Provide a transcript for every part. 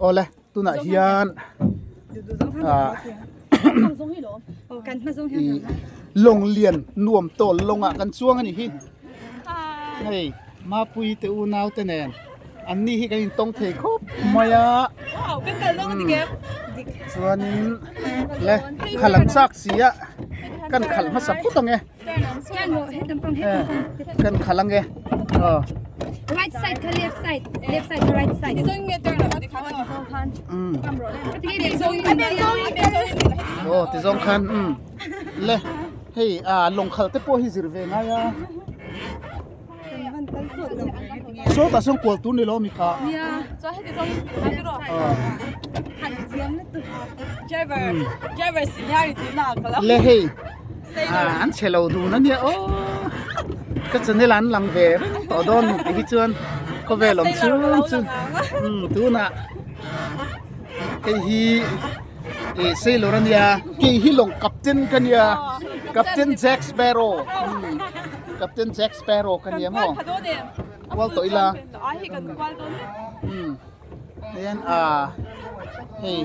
Awle tunah hian ah ih lawng lian nuam tawl lawngah kan chuang a nih hi hei Mapuii te unau te nen an ni hi kan intawng thei khawp mai a chuanin le khalh an chak si a kan khalh hmasa phawt ang e. Kan khalh ange aw. Right side kha left side left side kha right side. Um. Aw ti zawng khan um le hei a lawng khalh te pawh hi zir ve ngai a. Sawtah sawn kual tur ni lo mi kha. Le hei an chhe lo dun a nia aw ka channel an lang ve reng tawh dawn ni tih hi chuan khawvel awm chhung chu um tunah hei hi ih sailor a nia kei hi lawng captain ka nia captain Jack Sparrow um captain Jack Sparrow ka nia maw kual tawh ila um hian ah hei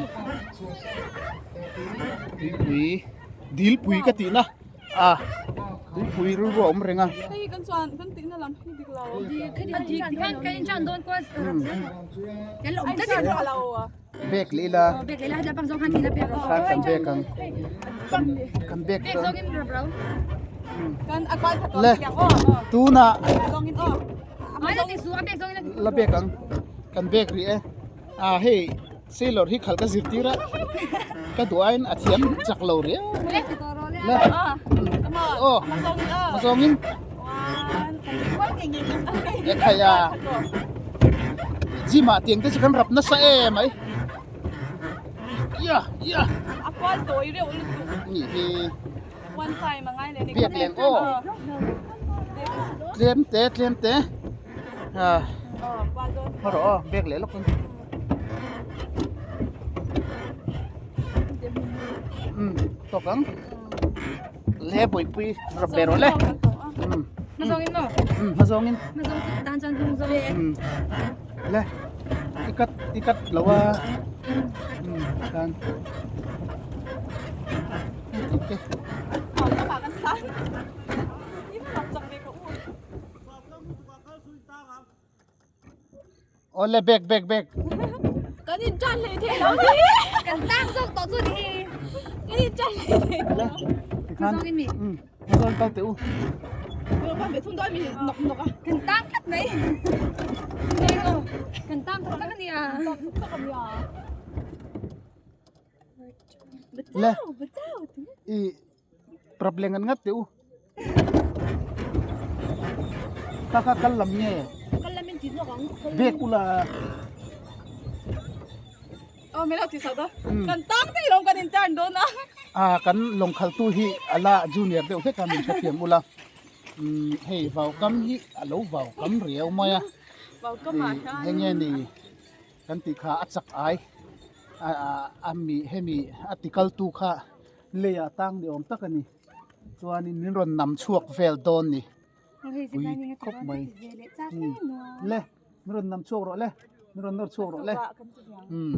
tuipui dilpui ka tihna ah tuipui rilru a awm reng a. Bag leh ila khan kan bag ang kan bag le tunah la bag ang kan bag rih e ah hei sailor hi khalh ka zirtir a ka duh aiin a thiam chak lo riau le aw mazawngin ekhai a. Gym ah tiang te chu kan rap nasa em ai ia ia a kual tawi reuh lutuk ni hi one time a ngai leh ni biak leng aw tlem te tlem te a hma rawh aw biak leh lawk ang um tawk ang le buaipui rap ve rawh le um Hmazawngin maw? Um hmazawngin. Hmazawng chu tan chuan hnung zawng. Um le i cut i cut lo a um khan okay. Awle bag bag bag. Kan in chan leh thei lo ni. Kan tang zawk tawh chu ni. Kan in chan leh thei lo. Tikhan. Hmazawngin mi. Um hmazawng kal teh u. Kan be thun dawn mi nok nok a. Kan tang tlat mai. Kan tang tak tak ania. Tang tak ania. Le. I Problem ngat ngat teh u. Kha kha kal lam nge. Kal lam in ti zawk ang. Bek ula. Oh me lo ti sa do. Kan tang te lo kan in turn dawn a. A kan lawng khal tu hi ala junior deuh hlek a min hrethiam ula. Um hei vau kam hi a lo vau kam riau mai a. Vau kam ah hian. Hei nge ni kan tih kha a chak ai a mi hemi a ti kal tu kha Lei ah tang ni awm tak a ni. Chuanin min rawn nam chhuak vel dawn ni. Pui khawp mai. Le, min rawn nam chhuak rawh le. Min rawn nawr chhuak rawh le. Um.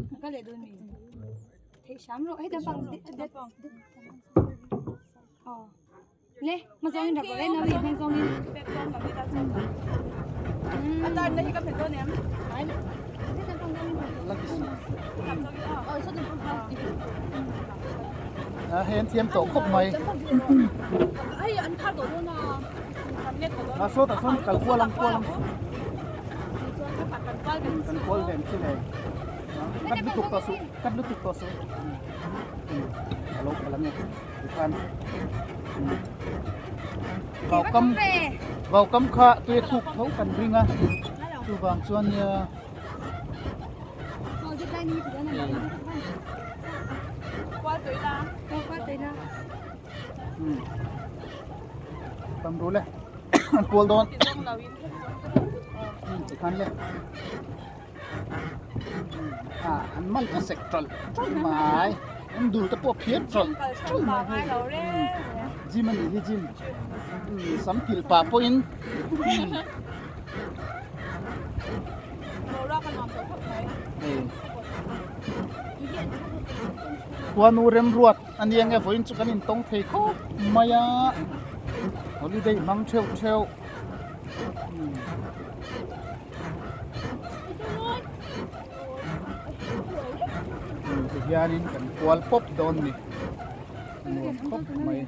Le, mazawngin rak rawh le, no i hmang zawngin. A hei an thiam tawh khawp mai. A sawtah sawn kal kual ang kual ang. Kan kual ve ang chi le. Kat lutuk tawh suh, kat lutuk tawh suh. A lo kal ang e. Tikhan vau kam vau kam kha tui a thuk tho kan ring a chuvang chuan nia tam ru le an kual dawn tikhan le ah an man a sek tawlh tawlh mai an dul te pawh a phiar tawlh tawlh mai hei gym a nih hi gym sam kilh pah pawhin hei. Khuanu remruat a nia nge vawiin chu kan intawng thei khawp mai a holiday hmang theuh theuh tihianin kan kual pawp dawn ni nuam khawp mai.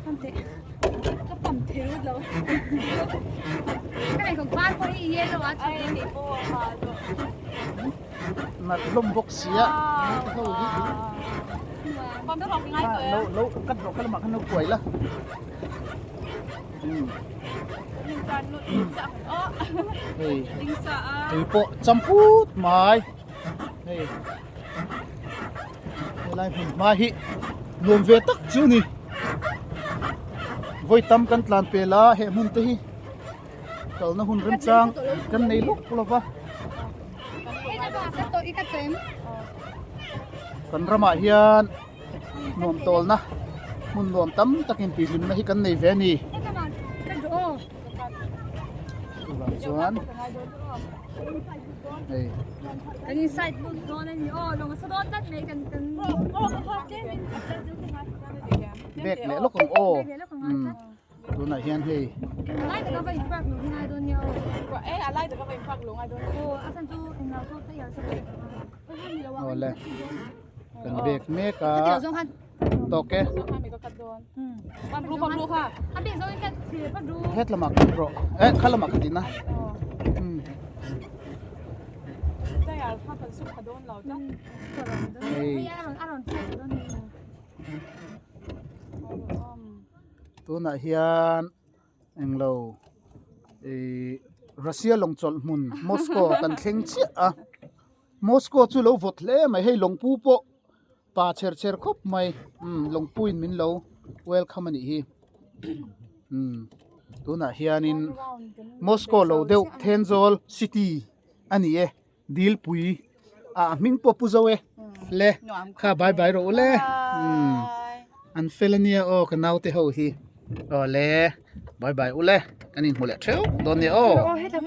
Nalh hlawm bawk sia ho hi lo lo cut rawh kha lamah khan lo kuai la hei tui pawh cham put mai hei helai hmun hma hi nuam ve tak chu ni vawi tam kan tlan pel a he hmun te hi. Kalna hun remchang kan nei lawk lova. Kan ramah hian nuam tawlna hmun nuam tam takin tihhlimna hi kan nei ve a ni. Chuvang chuan hei. Bag leh lawk ang aw. Tunah hian hei awle kan bag mek a tawk e het lamah khat rawh eh kha lamah khat in a hei. Tunah hian englo ihh Russia lawng chawlh hmun Moscow kan thleng chiah a Moscow chu lo vawt hle mai hei lawngpu pawh pa chher chher khawp mai umm lawngpuiin min lo welcome a nih hi umm tunah hianin Moscow lo deuh Thenzawl city a ni e. Dilpui ah hming pawh pu zo e le kha bye bye rawh u le umm an fel ania aw ka naute ho hi aw le bye bye u le kan inhmu leh theuh dawn nia aw.